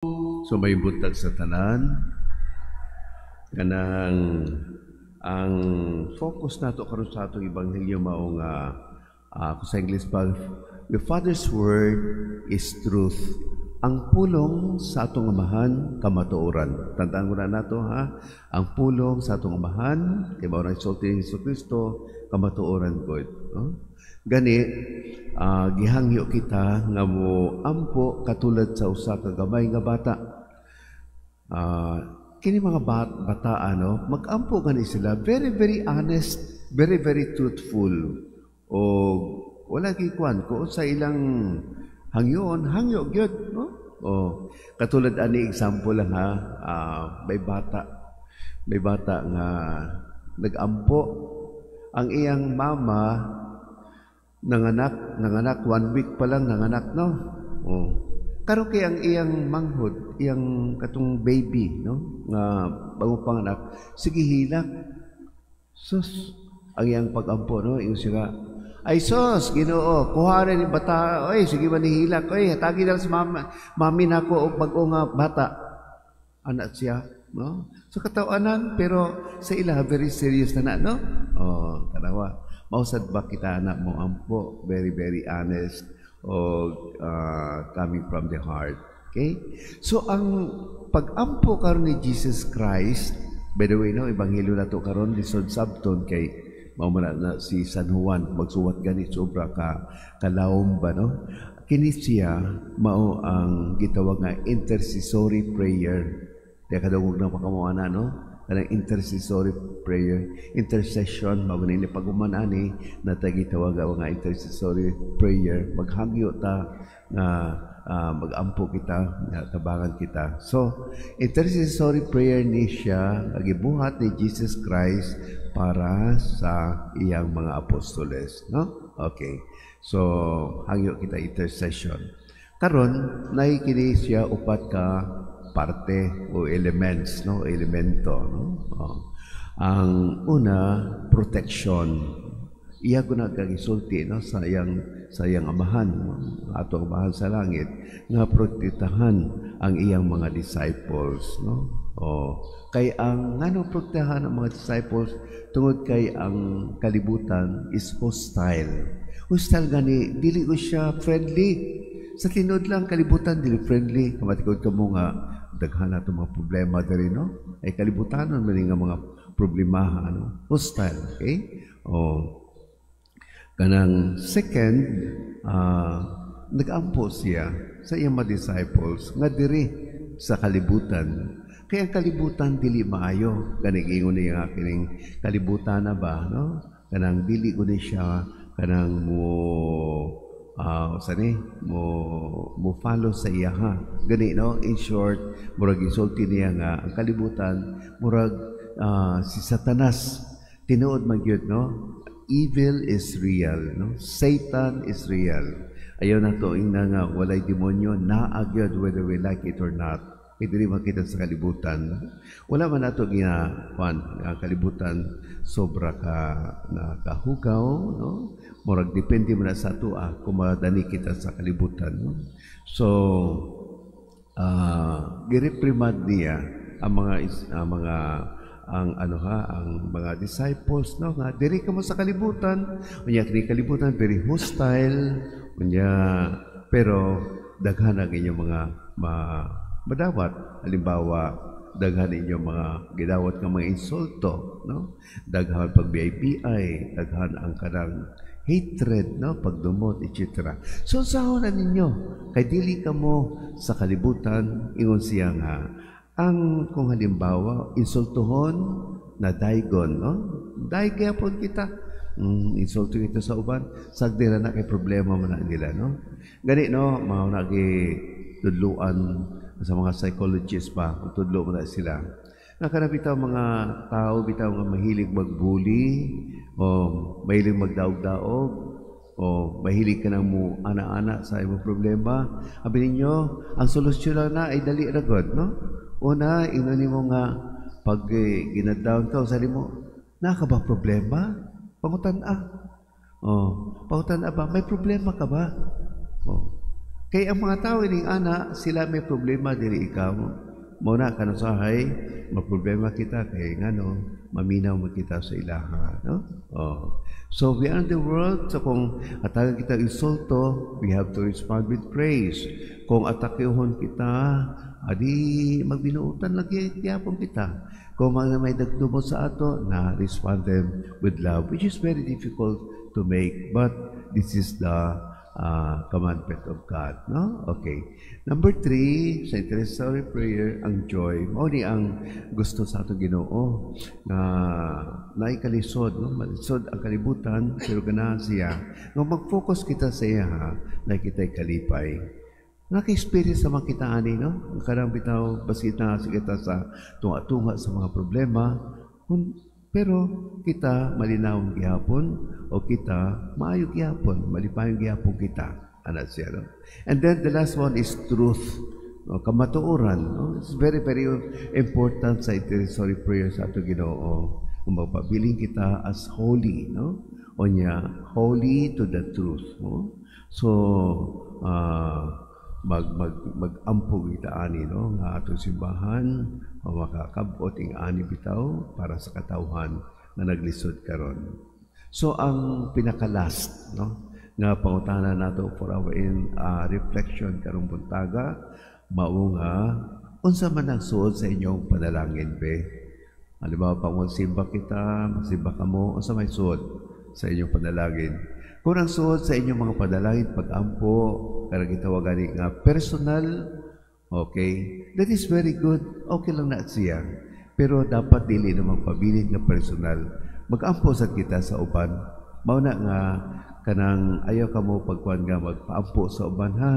So maayong buntag sa tanan. Kanang ang focus nato karon sa atong ebanghelyo mao nga kung sa English pa, "The Father's word is truth." Ang pulong sa atong Amahan kamatuoran. Tandaan mo na nato, ha. Ang pulong sa atong Amahan kay mao ra isulti ni Hesus Kristo, kamatuoran gud, no? Gani gihangyo kita nga mo ampo katulad sa usa ka gamay nga bata. Kini mga bata, ano, magampo gani sila, very very honest, very very truthful. O wala gikuan ko sa ilang hangyoon, hangyo gyud, no? O katulad ani, example lang ha, may bata nga nagampo. Ang iyang mama nanganak, one week pa lang nanganak, no? Oh. Karon kay ang iyang manghod, iyang katong baby, no, nga bagong panganak, sige hilak. Sus, ang iyang pagampo, no, ingon siya, "Ay sus, Ginoo, kuha ni bata, oy, sige man hilak, oy, hatagi na sa mama, mami nako og bag-o nga bata." Anak siya, no? So katawanan, pero sa ila very serious na na, no? Oh, tanawa. Mausad ba kita anak mo ampo, very very honest o coming from the heart. Okay? So ang pag-ampo karon ni Jesus Christ, by the way, no, ebanghelyo na to karon lisod sabton kay mao man na si San Juan magsuwat gani, sobra ka kalawom ba, no? Kini siya mao ang gitawag nga intercessory prayer. Kaya kadungog na pa kamo ana, no? Kanang intercessory prayer, intercession, mao ni pag-uman ani na gitawag nga intercessory prayer, maghangyo ta nga magampo kita, nga tabangan kita. So, intercessory prayer ni siya nga gibuhat ni Jesus Christ para sa iyang mga apostoles, no? Okay. So, hangyo kita intercession. Karon, naay kini siya upat ka parte o elements, no? Elemento, no? Oh. Ang una, protection. Iya ko na kagisulti, no, sa iyang amahan, no? Ato Amahan sa langit, nga protektahan ang iyang mga disciples, no? Oh, kay ang ngano protektahan ang mga disciples? Tungod kay ang kalibutan is hostile. Hostile gani, dili ko siya friendly. Sa tinuod lang, kalibutan dili friendly. Kamatikod kamo nga daghan nato mga problema diri, no? Ay kalibutanon man nga mga problema, ano? Hostile, okay? Oh. Kanang second, nag-ampo siya sa iyang mga disciples nga diri sa kalibutan. Kaya ang kalibutan dili maayo. Gani ingon niya nga kining kalibutan na ba, no? Kanang dili ko ni siya kanang mo sani mo mo follow sa iya ha. Gani, no? In short, murag isulti niya nga ang kalibutan murag si Satanas. Tinuod man gyud, no? Evil is real, no? Satan is real. Ayaw na to ingna nga walay demonyo, naa gyud, whether we like it or not. Kay dili makita sa kalibutan. Wala man nato gina kuan ang kalibutan sobra ka na kahugaw, no? Murag depende man na sa ato kung madani kita sa kalibutan, no? So gireprimand niya ang mga ang ano ha, ang mga disciples, no, nga diri kamo sa kalibutan, unya kini kalibutan very hostile unya, pero daghan ang inyong mga madawat. Halimbawa, daghan inyong mga gidawat nga mga insulto, no? Daghan pag BIBI, daghan ang kanang hatred, no, pagdumot, etc. So sahon na ninyo kay dili kamo sa kalibutan. Ingon siya nga ang kung halimbawa insultuhon na daygon, no, dayeg gyapon kita. Insulto kita sa uban, sagdi ra na kay problema man na nila, no? Gani, no, mao na gi tudluan sa mga psychologists pa, tudlo mo na sila. Nga bitaw mga tao bitaw nga mahilig magbully o mahilig magdaog-daog o mahilig ka nang mo ana-ana sa imong problema. Abi ninyo, ang solusyon lang na ay dali ra gud, no? Una, ingnon nimo nga pag ginadown ka, sabi mo, "Naa ka ba problema? Pangutan-a." Oh, pangutan-a ba? May problema ka ba? Oh. Kay ang mga tao ining ana, sila may problema, dili ikaw. Mao na kanusahay maproblema kita kay ngano maminaw man kita sa ilaha, no? Oh. So we are in the world, so kung atakan kita insulto, we have to respond with praise. Kung atakehon kita, adi magbinuutan lagi gyapon kita. Kung mga may dagtubo sa ato, na respond them with love, which is very difficult to make, but this is the commandment of God, no? Okay. Number three, sa intercessory prayer, ang joy. Mao ni ang gusto sa atong Ginoo nga naay kalisod, no? Malisod ang kalibutan, pero ganahan siya nga mag-focus kita sa iya, ha, na kita'y kalipay. Naka-experience sa mga kita ani, no? Ang kanang bitaw, basit na kita sa tunga-tunga sa mga problema, kung, pero kita malinawon gihapon o kita maayo gihapon, malipayon gihapon kita. Ana siya, no? And then the last one is truth. No? Kamatuoran. No? It's very, very important sa intercessory prayer sa ato Ginoo. Kung magpabilin kita as holy, no? O niya, holy to the truth. No? So, mag mag magampo kita ani, no, nga atong simbahan makakabot ing ani bitaw para sa katawhan nga naglisod karon. So ang pinaka-last, no, nga pangutana nato for our in reflection karong buntaga mao nga unsa man ang suod sa inyong panalangin be? Halimbawa, pag magsimba kita, magsimba kamo, unsa may suod sa inyong panalangin? Kung ang suod sa inyong mga panalangin, pag-ampo, karang gitawagan nga personal, okay, that is very good. Okay lang na siya. Pero dapat dili na magpabilin nga personal. Mag-ampo sad kita sa uban. Mao na nga kanang ayaw kamo pagkuan nga magpaampo sa uban, ha.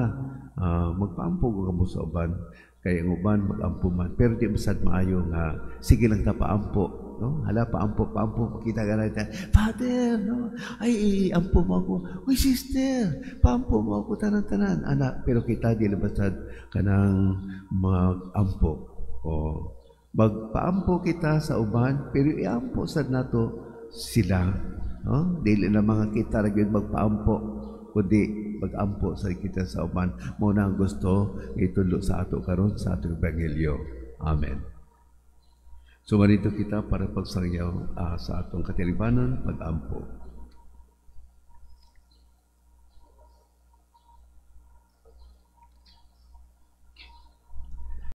Magpaampo ko kamo sa uban. Kay ang uban mag-ampo man. Pero di masad maayo nga sige lang ta paampo, no? Hala, paampo, paampo, makita ka natin. "Father, no? Ay, ampo mo ako. Uy, sister, paampo mo ako," tanan-tanan. Ana, pero kita di labasad kanang mag-ampo. O, magpaampo kita sa uban, pero iampo sad nato sila. No? Dili na mga kita ra gyud magpaampo, kundi mag-ampo sa kita sa uban. Mao na ang gusto itudlo sa ato karon sa atong ebanghelyo. Amen. So manito kita para pagsangyaw sa atong katilibanon, pag-ampo.